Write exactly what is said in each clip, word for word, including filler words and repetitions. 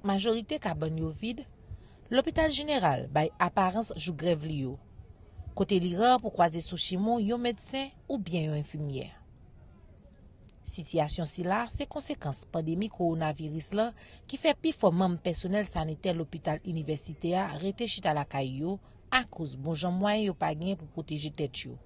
Majorite kabann yo vid, Lopital Jeneral bay aparans jou grèv li yo, kote li ra pou kwaze sou chimen w yon medsen oubyen yon enfimyè. Sitiyasyon sila se konsekans pandemi kowonaviris la ki fè pifò manm pèsonèl sanitè lopital inivèsitè a rete chita lakay yo akoz bon jan mwayen yo pa gen pou pwoteje tèt yo.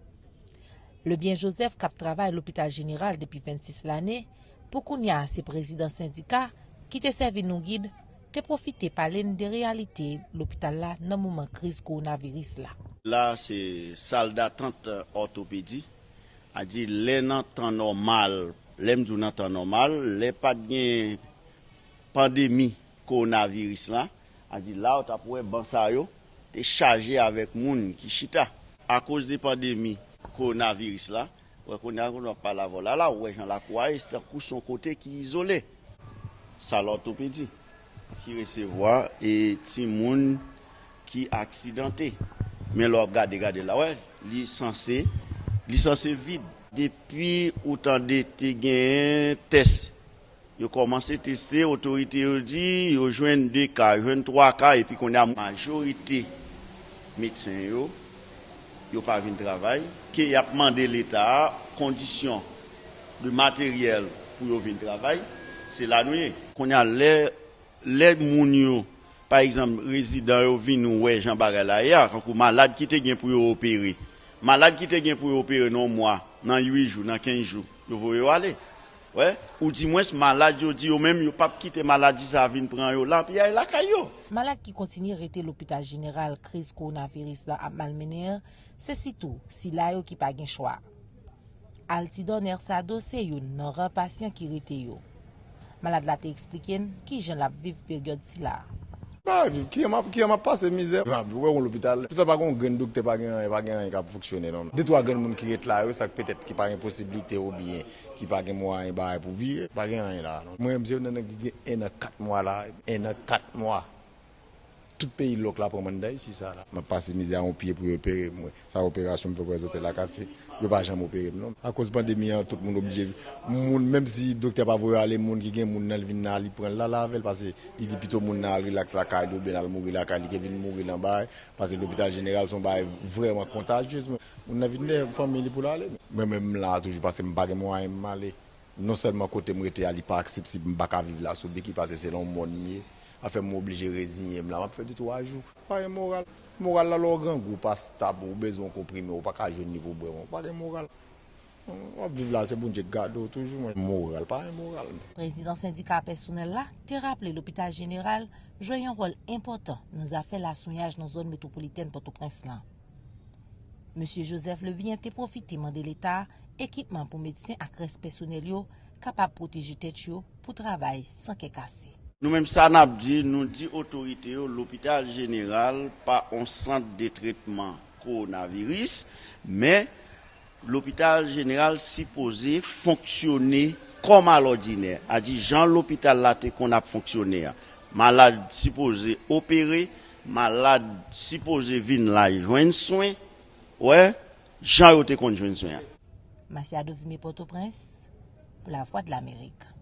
Lebyen Joseph k ap travay lopital jeneral depi vennsis lane, pou kounye a se prezidan sendika, ki te sèvi nou gid, te pwofite pale n de reyalite lopital la nan moman kriz kowonaviris la. La se sal datant òtopedi. A di lè nan tan nòmal, lè m di w nan tan nòmal, lè pa t gen pandemi kowonaviris la, a di la w t ap wè ban sa yo te chaje avèk moun ki chita. Akoz de pandemi kowonaviris la, wè kounye a kounye w ap pale avè w la, la w wè jan lakou a ye, se tankou se yon kote ki izole. Sal òtopedi ki resevwa e timoun ki aksidante. Men lè w ap gade, gade la, wè, li sanse, li sanse vid. Depi ou tande te genyen tès, yo kòmanse teste, otorite yo di yo jwenn de ka, jwenn twa ka, epi kounye a majorite medsen yo, yo pa vin travay, ke y ap mande Leta a kondisyon de materyèl pou yo vin travay, se la nou ye. Kounye a, lè, lè moun yo, pa egzanp, rezidan yo vin wè jan bagay la ye a, kankou malad ki te gen pou yo opere, malad ki te gen pou yo opere nan yon mwa, nan uit jou, nan kenz jou, yo voye yo ale. Wè, oudimwens malad yo di yo menm yo p ap kite maladi sa a vin pran yo la, epi y ale lakay yo. Malad ki kontinye rete lopital jeneral kriz kowonaviris la ap malmennen an, se sitou sila yo ki pa gen chwa. Altidor Nersado se youn nan ra pasyan ki rete yo. Malad la te eksplike n kijan l ap viv peryòd sila. Pa viv, kijan m ap, kijan m ap pase mizè. Jan ap viv, ou wè yon lopital, toutan pa gen yon grenn doktè, pa gen anyen, pa gen anyen k ap fonksyone non. De twa grenn moun ki ret la yo, sa k petèt ki pa gen posiblite oubyen ki pa gen mwayen bagay pou viv, pa gen anyen la non. Mwen menm se youn nan nèg ki gen en an kat mwa la, en an kat mwa. Tout peyi lòk la pran m anndan isi sa la. M ap pase mizè a yon pye pou yo opere m, wi. Sa operasyon m fè pou zòtèy la kase, yo pa janm opere m non. Akoz pandemi an, tout moun oblije, moun, menm si doktè pa voye ale, moun ki gen moun nan, li vin nan, li pran l, l ale avè l, paske li di pito moun nan al rilaks lakay li oubyen l al mouri lakay li ke vin mouri nan bagay, paske lopital jeneral se yon bagay vrèman kontajyez. Moun nan vin dèyè fanmi li pou l ale. Mwen menm m la toujou paske m pa gen mwayen m ale. Non sèlman kote m rete a, li pa aksesib, m pa ka viv la sou biki, paske se nan yon mòn m ye. Afè m oblije reziyen m la, m ap fè de twa jou. Pa gen moral. Moral la, lè w grangou, w pa stab, ou bezwen yon konprime, ou pa ka jwenn li pou bwè, w pa gen moral. W ap viv la, se Bondye k gade w toujou, men moral, pa gen moral. Prezidan sendika pèsonèl la te raple lopital jeneral jwe yon wòl enpòtan nan zafè laswenyaj nan zòn metwopolitèn Pòtoprens lan. Mesye Joseph Lebyen te pwofite mande Leta a ekipman pou medsen ak rès pèsonèl yo kapab pwoteje tèt yo pou travay san kè kase. Nou menm sa n ap di, nou di otorite yo, lopital jeneral pa yon sant de tretman kowonaviris, men lopital jeneral sipoze fonksyone kòm alòdinè. A di jan lopital la te konn ap fonksyone a. Malad sipoze opere, malad sipoze vin la jwenn swen, wè, jan yo te konn jwenn swen an. Masiado Vime, Pòtoprens, pou Lavwadlamerik.